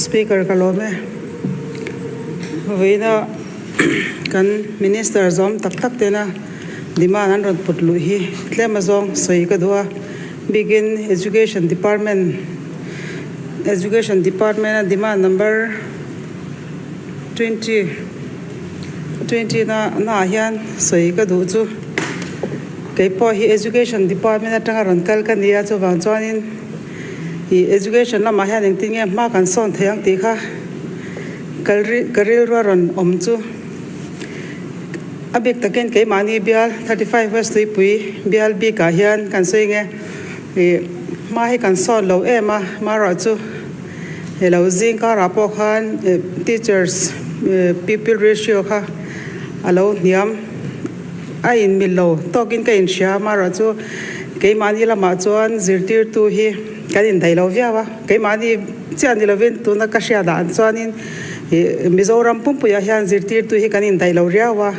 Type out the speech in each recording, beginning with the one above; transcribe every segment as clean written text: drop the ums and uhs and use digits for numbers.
Speaker ka lawm e. Vawiina kan Minister zawm tak tak tena demand an rawn put luh hi tlem azawng sawi ka duh a. Bikin Education Department Education Department a demand number 20 20 na naah hian sawi ka duh chu kei pawh hi Education Department atanga rawn kal ka ni a chuvang chuanin ih Education lamah hian engtin nge hma kan sawn thei ang tih kha ka rilru a rawn awm chu. A bik takin keimahni bial 35 West Tuipui bial bikah hian kan sawi nge ih hma hi kan sawn lo em a, marawh chu he lo zing karah pawh khan ih teachers pupil ratio kha a lo hniam a inmil lo tawkin ka inhria marawh chu keimahni lamah chuan zirtirtu hi kan indaih lo viau a, keimahni chiah ni lovin tuna ka hriat ah chuanin. Ih Mizoram pumpuiah hian zirtirtu hi kan indaih lo riau a,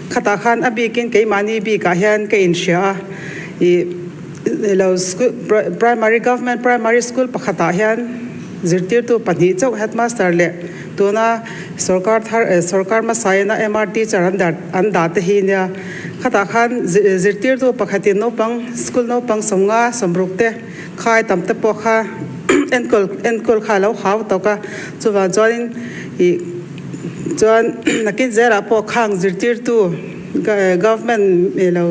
khatah khan a bikin keimahni bikah hian ka inhria a, ih lo school primary government primary school pakhatah hian zirtirtu pahnih chauh headmaster leh tuna sorkar thar eh sorkar hmasaina MR teacher an dar an dah te hi nia, khatah khan zirtirtu pakhatin naupang school naupang sawmnga sawmruk te. Khai tam te pawh kha enkawl enkawl kha a lo hau tawk a, chuvang chuanin ih chuan nakin zelah pawh khang zirtirtu government ih lo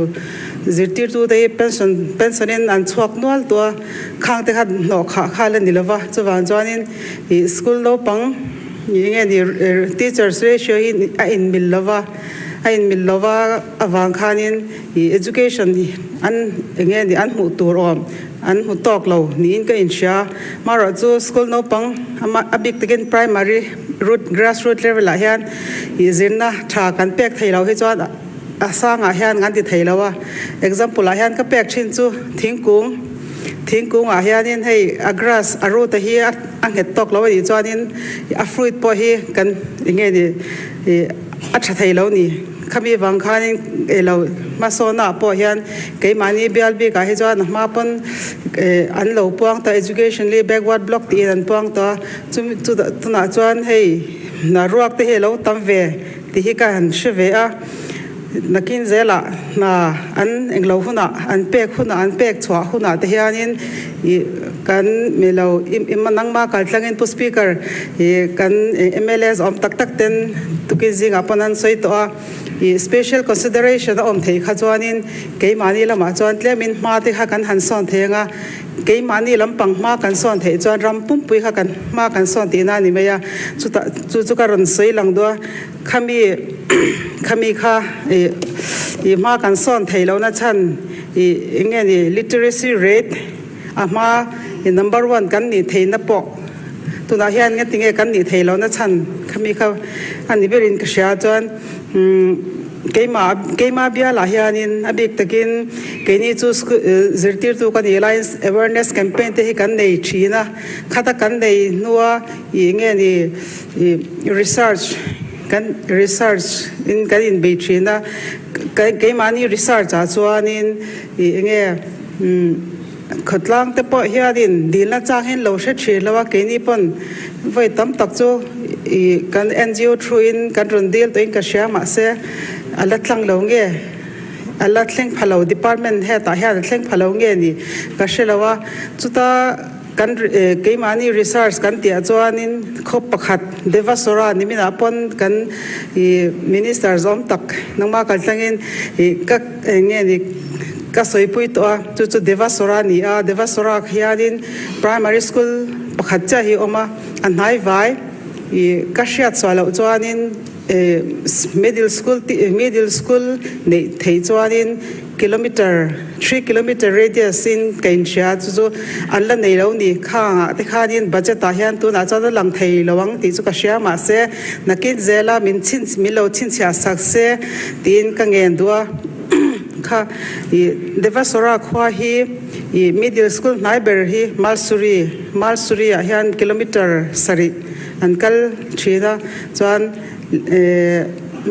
zirtirtu te hi pension pension in an chhuak nual tawh a, khang te kha hnawh khah kha la ni lo va, chuvang chuanin ih school naupang ih eng nge ni teachers ratio hi a inmil lo va, a inmil lo va avang khanin. Ih education hi an eng nge ni an hmuh tur awm an hmu tawk lo niin ka inhria. Marawh chu school naupang ama a bik takin primary root grass root level ah hian ih zirna tha kan pek thei lo hi chuan a sangah hian kan ti thei lo a. Example ah hian ka pek thin chu thingkung thingkung ah hianin hei a grass a root a hi a nghet tawk lo a nih chuanin a fruit pawh hi kan eng nge ni ih a tha thei lo ni. Khami vang khanin elo hmasawnah pawh hian keimahni bial bikah hi chuan a hma pawn an lo puang tawh educationally backward block tiin an puang tawh a, chumi chu tunah chuan hei hna ruak te hi a lo tam ve tih hi ka han hre ve a, nakin zelah hna an englo hunah an pek hunah an pek chhuah hunah te hianin ih kan ilo nangma kaltlangin Pu Speaker ih kan mla zawm tak tak ten Tukin zingah pawn an sawi tawh a, ih special consideration a awm theih kha chuanin keimahni lamah chuan tlemin hma te kha kan han sawn thei ang a, keimahni lampang hma kan sawn theih chuan ram pumpui kha kan hma kan sawn tihna a ni mai a, chutah chu chu ka rawn sawi lang duh a, khami khami kha ih ih hma kan sawn theih lohna chhan ih eng nge ni literacy rate a hma ih number one kan nih theihna pawh. Tunah hian nge tinge kan nih theih lohna chhan khami kha a ni berin ka hria chuan umm keimah keimah bialah hianin a bik takin keini chu zirtirtu ka nih laiin awareness campaign te hi kan nei thin a, khata kan nei hnua ih nge ni ih research kan research in kan inbei thin a, keimahni research ah chuanin ih enge umm. Khawtlang te pawh hianin dilna chang hian lo hre thin lo a, keini pawn vawi tam tak chu ih kan NGO through in kan rawn dil tawhin ka hria mahse a la tlang lo nge a la thleng pha lo department head ah hian a thleng pha lo nge ni ka hre lo a, chuta kan keimahni research kan tih ah chuanin khaw pakhat Devasora niminah pawn kan ih minister zawm tak nangmah kaltlangin ih ka eng nge ni. Ka sawipui tawh a, chu chu Devasora a ni a, Devasora hianin primary school pakhat chiah hi a awm a, a hnai vai ih ka hriat chhuah loh chuanin ih middle school tih middle school neih theih chuanin kilometer three kilometer radius in ka inhria chu chu an la nei lo ni khangah te khanin budget ah hian tunah chuan a lang thei lo ang tih chu ka hria mahse nakin zela min chhin min lo chhinchhiah sak se tiin ka ngen duh a. Kha ih Devasora khua hi ih middle school hnai ber hi Malsuri, Malsuri ah hian kilometer sarih an kal thin a, chuan eh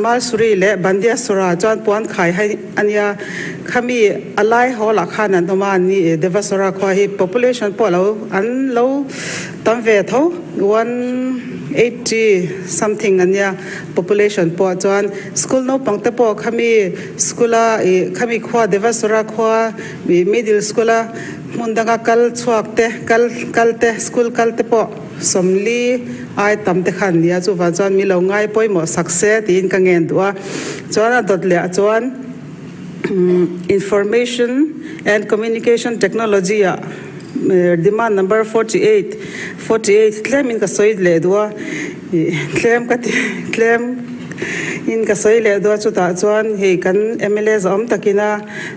Malsuri leh Bandiasura chuan puan khai hai a nia. Khami a lai hawl ah khan an awm a, an ni Devasora khua hi population pawh lo an lo tam ve tho, 180 something a nia population pawh chuan school naupang te pawh khami school a ih khami khua Devasora khua ih middle school a hmun danga kal chhuak te kal kal te school kal te pawh 40 ai tam te kha an nia chuvang chuan mi lo ngai pawimawh sak se tiin ka ngen duh a chuan a dawt leh ah chuan. Information and Communication Technology ah demand number 48, 48, tlem in ka sawi leh duh a, tlem ka ti tlem in ka sawi leh duh a chutah chuan hei kan mla zawm takin a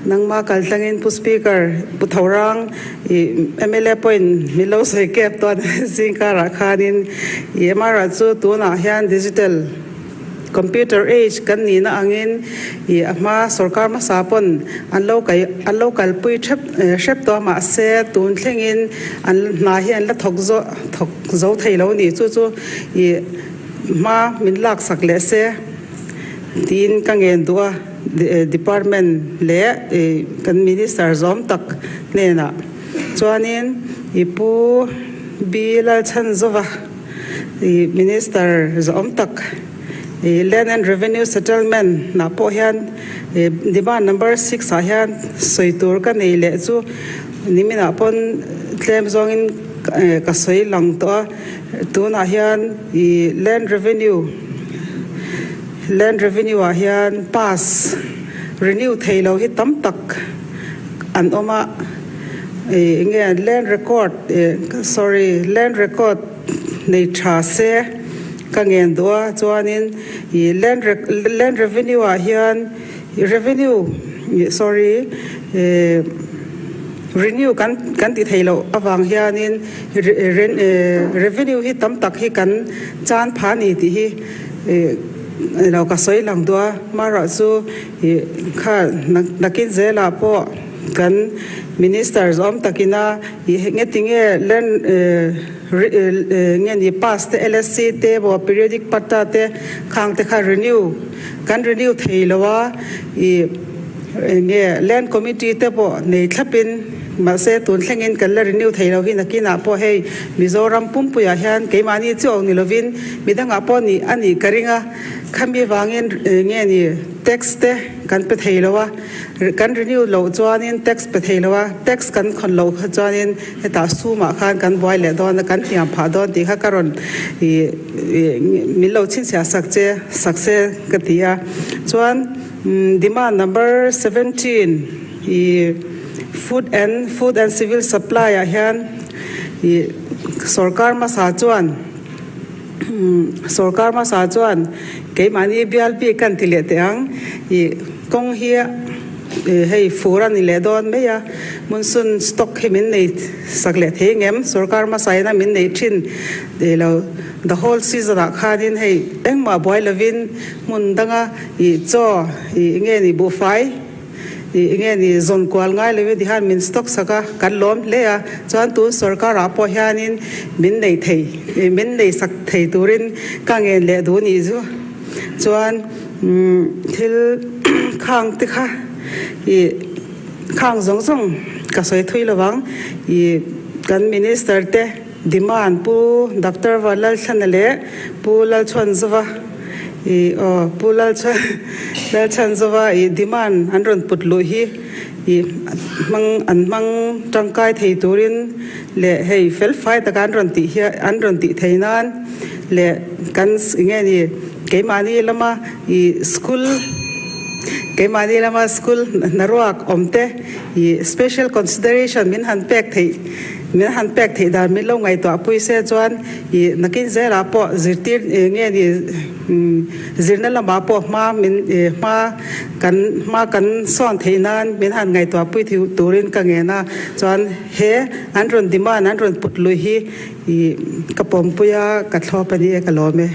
nangma kal tlangin Pu Speaker Pu Thorang ih mla pawhin min lo sawi kep tawh a zingkarah khanin ih MR ah chu tunah hian digital Computer age kan nihna angin ih a hma sorkar hmasa pawn an lo kai an lo kalpui hrep hrep tawh a mahse tun thlengin an hna hi an la thawk zawh thawk zo thei lo a ni chu chu ih hma min laksak leh se tiin ka ngen duh a department leh ih kan minister zawm tak hnenah chuanin ih pu B Lalchhanzova. Ih Minister zawhawm tak ih Land and Revenue Settlement nah pawh hian ih demand number 6 ah hian sawi tur ka nei leh chu niminah pawn tlem zawngin ka sawi lang tawh a tunah hian ih Land Revenue Land Revenue ah hian pass renew thei lo hi tam tak an awm a ih enge Land Record ih sorry Land Record nei tha se ka ngen duh a chuanin ih land land revenue ah hian revenue ih sorry ih renew kan kan ti thei loh avang hianin revenue hi tam tak hi kan chan pha a ni tih hi ih lo ka sawi lang duh a marawh chu ih kha nakin zelah pawh kan minister zawm takina Ih nge ti nge learn nge ni pass te LSC te maw periodic patta te khang te kha renew kan renew thei lo a ih nge land committee te pawh nei thlap in mahse tun thleng in kan la renew thei lo hi nakinah pawh hei Mizoram pumpuiah hian keimahni chu awk ni lovin midangah pawh nih a nih ka ring a khami vangin nge ni tax te kan pe thei lo a. Kan renew loh chuanin tax pe thei lo a, tax kan khawn loh kha chuanin hetah sumah khan kan buai leh dawn a, kan hniam phah dawn tih kha ka rawn ih min lo chhinchhiah sak che sak se ka ti a. Chuan demand number 17 ih food and food and civil supply ah hian ih sorkar hmasa chuan Sorkar hmasa chuan keimahni bial bik kan ti leh teh ang ih kawng hi hei fur a ni leh dawn mai a, monsoon stock hi min nei sak leh thei ngem sorkar hmasa ina min nei thin tih lo the whole season ah khanin hei engmah buai lovin hmun danga ih chaw ih nge ni buhfai. Ih nge ni zawn kual ngai lo in tihian min stock sak a, kan lawm hle a, chuan tun sorkar ah pawh hianin min nei thei, min nei sak thei turin ka ngen leh duh nih chu. Chuan thil khang te kha ih khang zawng zawng ka sawi thui lo vang, ih kan minister te demand Pu Doctor Vanlalthlana leh Pu Lalchhuanzova, Ih aw Pu Lalchhan Lalchhanzova ih demand an rawn put luh hi ih hmang an hmang tangkai thei turin leh hei fel fai taka an rawn tih hi an rawn tih thei nan leh kan eng nge ni keimahni lama ih school keimahni lama school hnaruak awm te ih special consideration min han pek theih min han pek theih dan min lo ngaihtuah pui se chuan Ih nakin zelah pawh zirtir nge ni zirna lamah pawh hma min hma kan hma kan sawn theih nan min han ngaihtuah pui turin ka ngen a, chuan he an rawn demand an rawn put lui hi ih ka pawmpui a ka thlawp a ni e ka lawm e.